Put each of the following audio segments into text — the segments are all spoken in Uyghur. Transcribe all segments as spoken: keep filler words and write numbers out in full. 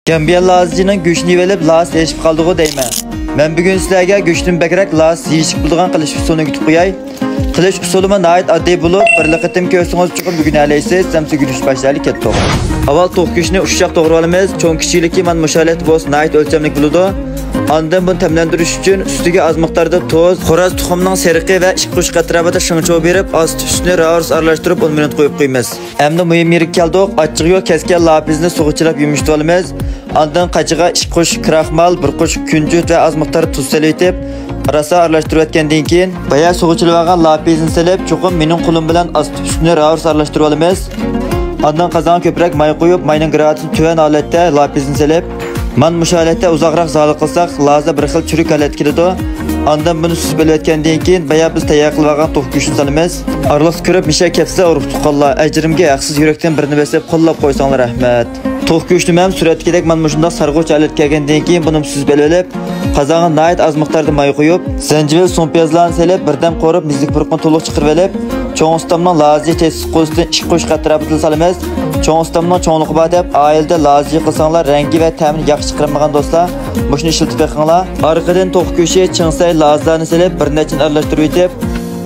گامبىيە لازىنىڭ گۆشىنى يېۋېلىپ، لازا ئېشىپ قالدىغۇ دەيمەن. مەن بۈگۈن سىلەرگە گۆشتىن بەكرەك لازا يېيىشلىك بولىدىغان قىلىش ئۇسۇلىنى ئۆگىتىپ قوياي. قىلىش ئۇسۇلىمۇ ناھايىتى ئاددىي بولۇپ، بىرلا قېتىم كۆرسىڭىز چوقۇم ئۆگىنەلەيسىز. ئەمسە ئۆگىنىش باشلايلى، كەتتۇق. ئاۋۋال توخۇ گۆشىنى ئۇششاق توغرىۋالىمىز. چوڭ كىچىكلىكى مانا مۇشۇ ھالەتتە بولسا ناھايىتى ئۆلچەملىك بولىدۇ. ئاندىن بۇنى تەملەندۈرۈش ئۈچۈن ئۈستىگە ئاز مىقداردا تۇز، خوراز تۇخۇمىنىڭ سېرىقى ۋە ئىككى قوشۇق ئەتراپىدا شىڭچۇ بېرىپ، ئاز تۈپۈسىنى راۋۇرۇس ئارىلاشتۇرۇپ ئون مىنۇت قويۇپ قويىمىز. ئەمدى مۇھىم يېرىگە كەلدۇق. ئاچچىقى يوق كەسكەن لاپىزنى سۇغا چىلاپ يۇمشىتىۋالىمىز. ئاندىن قاچىغا ئىككى قوشۇق كراخمال، بىر قوشۇق كۈنجۈت ۋە ئاز مىقداردا تۇز سېلىۋېتىپ، راسا ئارىلاشتۇرۇۋەتكەندىن كېيىن، بايا سۇغا چىلىۋالغان لاپىزنى سېلىپ، چوقۇم مېنىڭ قولۇم بىلەن ئاز تۈپۈسىنى راۋۇرۇس ئارىلاشتۇرۇۋالىمىز. ئاندىن قازانغا كۆپرەك ماي قۇيۇپ، ماينىڭ گرادۇسى تۆۋەن ھالەتتە لاپىزنى سېلىپ، مانا مۇشۇ ھالەتتە ئۇزاقراق زالىق قىلساق، لازا بىر خىل چۈرۈك ھالەتكە كېلىدۇ. ئاندىن بۇنى سۈزۈپ ئېلىۋەتكەندىن كېيىن، بايا بىز تەييار قىلىۋالغان توخۇ گۆشىنى سالىمىز. ئارىلىقتا كۆرۈپ مىشە كەپسىلە ئۇرۇق تۇغقانلار، ئەجرىمگە ھەقسىز يۈرەكتىن بىرنى بېسىپ قوللاپ قويساڭلار رەھمەت. توخۇ گۆشىنى ھەم سۈرەتتىكىدەك مانا مۇشۇنداق سارغۇچ ھالەتكە كەلگەندىن كېيىن بۇنى سۈزۈپ ئېلىۋېلىپ، قازانغا ناھايىتى ئاز مىقداردا ماي قۇيۇپ، زەنجىۋىل، سۇڭپىيازلارنى سېلىپ، بىردەم قورۇپ، مېزىلىك پۇرىقىنى تولۇق چىقىرىۋېلىپ، چوڭ ئۇستامنىڭ لازا تېتىتقۇسىدىن ئىككى قوشۇق ئەتراپىدا سالىمىز. چوڭ ئۇستامنىڭ چوڭلۇقى بار دەپ، ئائىلىدە لازا قىلساڭلار، رەڭگى ۋە تەمىنى ياخشى چىقىرالمىغان دوستلار، مۇشۇنى ئىشلىتىپ بېقىڭلار. ئارقىدىن توخۇ گۆشى، چىڭسەي، لازىلارنى سېلىپ، بىر نەچچىنى ئارىلاشتۇرۇۋېتىپ،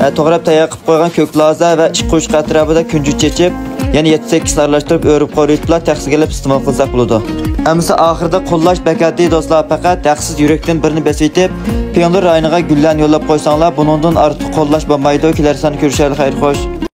ئە، توغراپ تەييار قىلىپ قويغان كۆك لازا ۋە ئىككى قوشۇق ئەتراپىدا كۈنجۈت چېچىپ، يەنە يەتتە سەككىزنى ئارىلاشتۇرۇپ، ئۆرۈپ قورۇيۇپلا تەخسىگە ئېلىپ ئىستېمال قىلساق بولىدۇ. ئەمىسە ئاخىرىدا قوللاش بەك ئاددىي دوستلار، پەقەت ھەقسىز يۈرەكتىن بىرنى بېسىۋېتىپ، پيۇڭلۇ رايونىغا گۈللەرنى يوللاپ قويساڭلار، بۇنىڭدىن ئارتۇق قوللاش بولمايدۇ. كېلەر ساندا كۆرۈشەيلى، خەير خوش.